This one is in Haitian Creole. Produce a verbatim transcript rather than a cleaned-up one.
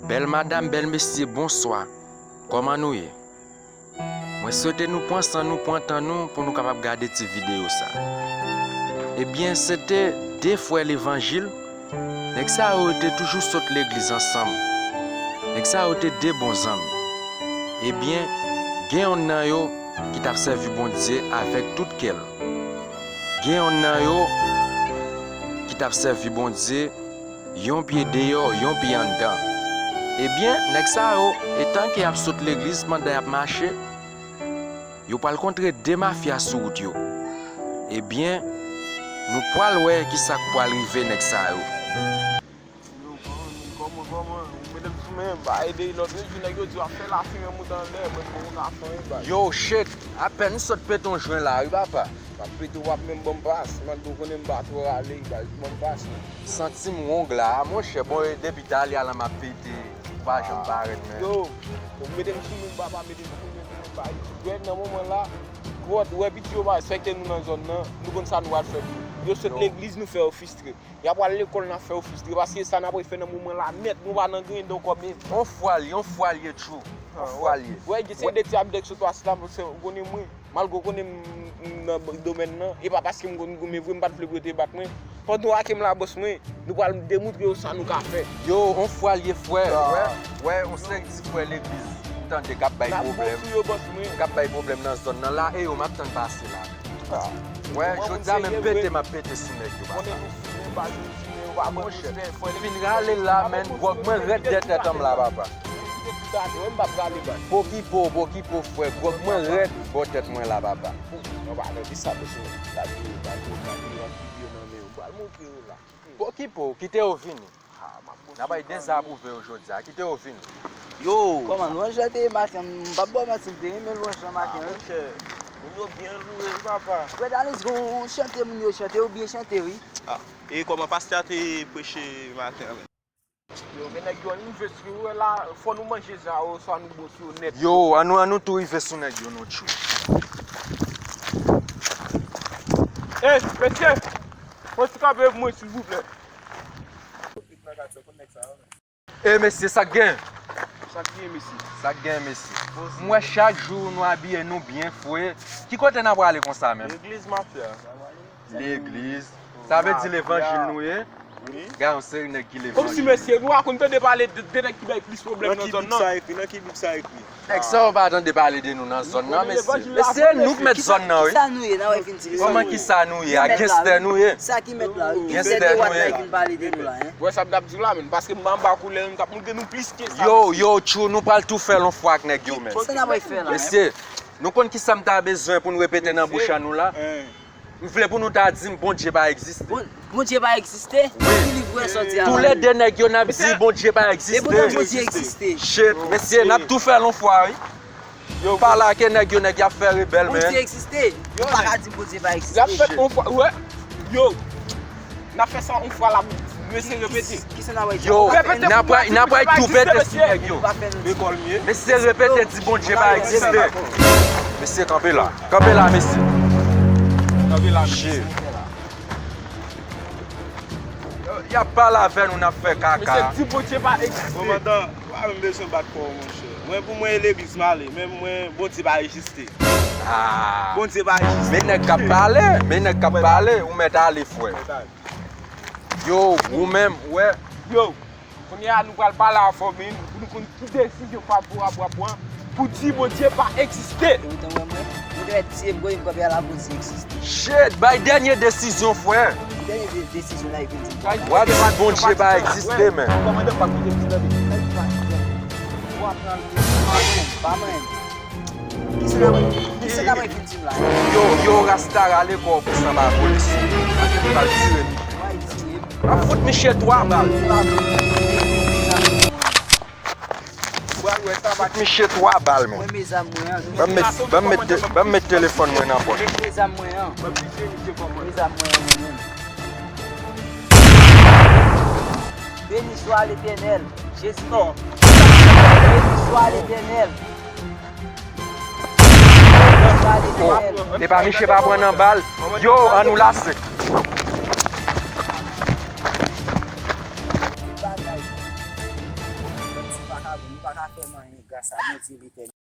Bèl madam, bèl mesye, bonswa. Kòman nou ye? Mwen swete nou pran san nou, pran tan nou pou nou kapab gade ti videyo sa. Ebyen, se te de frè levanjil. Nèg sa yo te toujou sot legliz ansanm. Nèg sa yo te de bon zanmi. Ebyen, gen yonn nan yo ki t ap sèvi Bondye avèk tout kè l. Gen yonn nan yo ki t ap sèvi Bondye, yon pye deyò, yon pye anndan. Ebyen, nèg sa yo, etan ke y ap sot legliz, pandan y ap mache, yo pral kontre de mafya sou wout yo. Ebyen, nou pral wè kisa k pral rive nèg sa yo. Yo, kòman, kòman, kòman? Ou mete m sou men, ba ede lòt jou, nèg yo di w ap fè lafimen moute anlè, mwen di w ka fè yon bagay. Yo, shit, apèn m sot pete yon jwen la, wi, papa. M ap pete, w ap menm ban m pas, mande w konnen m pa twò rale, ba, ban m pas, non. Santi m wong la, monchè, bon, e depi talè a la m ap pete, ou pa janm parèt, men. Yo, ou mete m sou men, papa, mete m sou men, mete m bay. Wè, nan moman la, wè, wè, piti yo pa respekte nou nan zòn nan, nou konn sa nou pral fè tou. Yo sot legliz, nou fè yo fistre. Y ap al lekòl, n ap fè yo fistre, paske sa n ap fè nan moman la nèt, nou pa nan griyen dan kòb menm. On fwa l ye, on fwa l ye, tjou. On fwa l ye. Wè, gen se de ti abitè ki sot pase la, paske ou konnen mwen, malgre ou konnen m, m nan domèn nan, e pa paske m konn goumen vre, m pa t vle pou yo te bat mwen. Pandan w ake m la, bòs mwen, nou pral demontre yo sa nou ka fè. Yo, on fwa l ye, frè. Wè, wè, on seri ti frè legliz, m tande k ap bay pwoblèm. K ap bay pwoblèm nan zòn nan la, e yo m ap tann pase la. Wè, jodi a menm pete m ap pete sou nèg yo, papa. Monchè, m fin rale la, menn, gwòg mwen rèd dèyè tèt an m la, papa. Pokipo, pokipo, frè, gwòg mwen rèd bò tèt mwen la, papa. Pokipo, kite yo vini. N ap bay dezapwouve yo jodi a. Kite yo vini. Yo! Kòman, lwanj la te ye maten an? M p ap ba w manti, m te renmen lwanj lan maten an, wi. Monchè, moun yo byen loure, wi, papa. Frè Danis, gon chante moun yo chante, yo byen chante, wi. Ah, e kòman pastè a te preche maten an? Yo, men nèg yo, ann rive sou yo, wè la, fò nou manje za yo, swa nou bon sou yo nèt. Yo, ann nou, ann nou tou rive sou nèg yo, non, tjou. Ey, mesye! Fò ti kanpe pou mwen, silvouplè. E mesye, sa k gen? Sa k gen, mesye? Sa k gen, mesye? M wè chak jou nou abiye nou byen fre. Ki kote n a prale konsa menm? Legliz mafya. Legliz. Sa vle di levanjil nou ye? Wi. Gade yon seri nèg ki levanjil. Kòmsi mesye, nou pa konn tande pale de, de nèg ki bay plis pwoblèm nan zòn nan. Nan ki bib sa ekri? Nan ki bib sa ekri? Nèg sa yo pa tande pale de nou nan zòn nan, mesye. Mesye, nou k mèt zòn nan, wi. Kisa nou ye, n a wè vin di. Kòman kisa nou ye? A, ganstè nou ye. Sa ki mèt la, wi. Ganstè nou ye. Vin pale de nou la, en. Wè sa m t ap di w la, menn, paske m anba koulè, m t ap montre nou plis ke sa. Yo, yo, tjou, nou pral tou fè l yon fwa ak nèg yo, menn. Sa n ap fè la, en? Mesye, nou konn kisa m ta bezwen pou n repete nan bouch an nou la? M vle pou nou ta di m Bondye pa egziste. Bon, Bondye pa egziste? Wi. Ki liv ou wè sòti a la? Toulède nèg yo n ap di Bondye pa egziste. E poutan Bondye egziste. Shit, mesye, n ap tou fè l yon fwa, wi. Yo, pale ak nèg yo, nèg y ap fè rebèl, men. Bondye egziste. Yo, pa ka di Bondye pa egziste. Y ap fè yon fwa, wè. Yo, n ap fè sa yon fwa la, mesye, repete. Kisa n ap fè? Yo, n ap pral, n ap pral tou pete sou nèg yo. Mesye, repete, di Bondye pa egziste. Mesye, kanpe la. Kanpe la, mesye. Kanpe la, mesye. Y ap pale avè nou, n ap fè kaka. Mesye, di Bondye pa egziste. Kòmandan, ou pa menm bezwen bat kò w, monchè. Mwen, pou mwen, e legliz m ale, men mwen, Bondye pa egziste. Ah. Bondye pa egziste. Men nèg k ap pale, men nèg k ap pale, ou mèt ale, frè. Yo, ou menm, wè. Yo. Kounye a, nou pral pale avè w, men, pou nou konn ki desizyon favorab w ap pran pou di Bondye pa egziste. Ou te wè mwen? Ou te wè ti m, kote m kanpe a la, Bondye egziste. Shit, bay dènye desizyon, frè. Ki dènye de-, desizyon la, e vin di m? W ap di Bondye pa egziste, men. Kòmandan pa koute m di tande. Pa mwen. Kisa n ap, kisa n ap vin di m la? Yo, yo, Rasta, rale kò w pou sa pa vole sou ou. Paske m pral tire nou. W ap fout miche twa bal. Fout miche twa bal, men. Ban m met, ban m met, ban m met telefòn mwen nan pòch. Beni swa Letènèl, Jezi. Beni swa Letènèl. Oh, epa misye pa pran nan bal. Yo, ann nou lase. Sa, nou pa ka fè anyen gras a Bondye Letènèl.